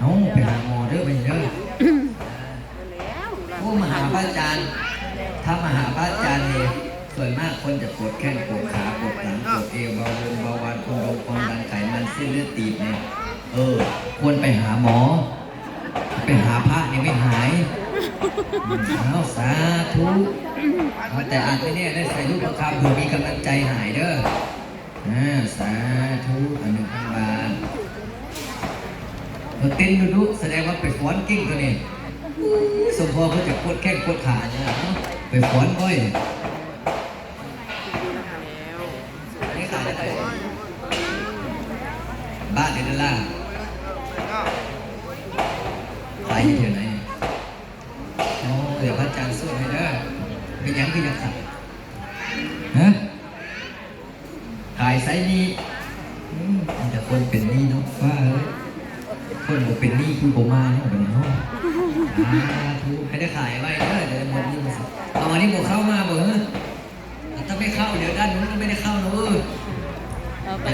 ເອົາ ໄປຫາໝໍເດີ ໄປເດີ. ໂອ້ ມາຫາພະອາຈານ ຖ້າມາຫາພະອາຈານນີ້ ສ່ວນມາກຄົນຈະປວດແຂ້ງ ປວດຂາ ປວດຫຼັງ ປວດເອວ ເບົາລົມ ເບົາຫວານ ຄວາມດັນ ຄວາມດັນ ໄຂມັນ ເສັ້ນເລືອດຕີບນີ້ ເອີ ຄວນໄປຫາໝໍ. ໄປຫາພະນີ້ໄປຫາຍ. ອ້າວ ສາທຸ. ເອົາແຕ່ອາດໄປແນ່ ໄດ້ໃສ່ລູກປະຄຳ ເພື່ອມີກຳລັງໃຈຫາຍເດີ. ອາ ສາທຸ ອັນໜຶ່ງພັນບາດ. ເພິ່ນເຕັ້ນດຸໆ ສະແດງວ່າໄປຟ້ອນເກັ່ງຕົວນີ້. ອູ້ ສົມພໍເພິ່ນຈະປວດແຂ້ງປວດຂານີ້ນະ ໄປຟ້ອນບໍ່. ອັນນີ້ຂາຍເທົ່າໃດ? ບາດເດລາ ຂາຍຢູ່ແຖວໃດ? ໂອ້ ດຽວພະອາຈານສວດໃຫ້ເດີ. ເປັນຫຍັງຄືຢາກຂາຍ? ຮະ? ຂາຍໃຊ້ໜີ້. ອືມ ມີແຕ່ຄົນເປັນໜີ້ເນາະ ປ້າເອີຍ. ຄົນບໍ່ເປັນໜີ້ຄືບໍ່ມາເນາະ ບັດນີ້ເນາະ. ສາທຸ ໃຫ້ໄດ້ຂາຍໄວເດີ ດຽວໝົດໜີ້ໝົດສິນ. ເອົາ ອັນນີ້ບໍ່ເຂົ້າມາບໍ່ເຮີ? ຖ້າໄມ່ເຂົ້າ ດຽວດ້ານໂນ້ນກໍໄມ່ໄດ້ເຂົ້າເນາະ. ເອີ ເອົາໄປ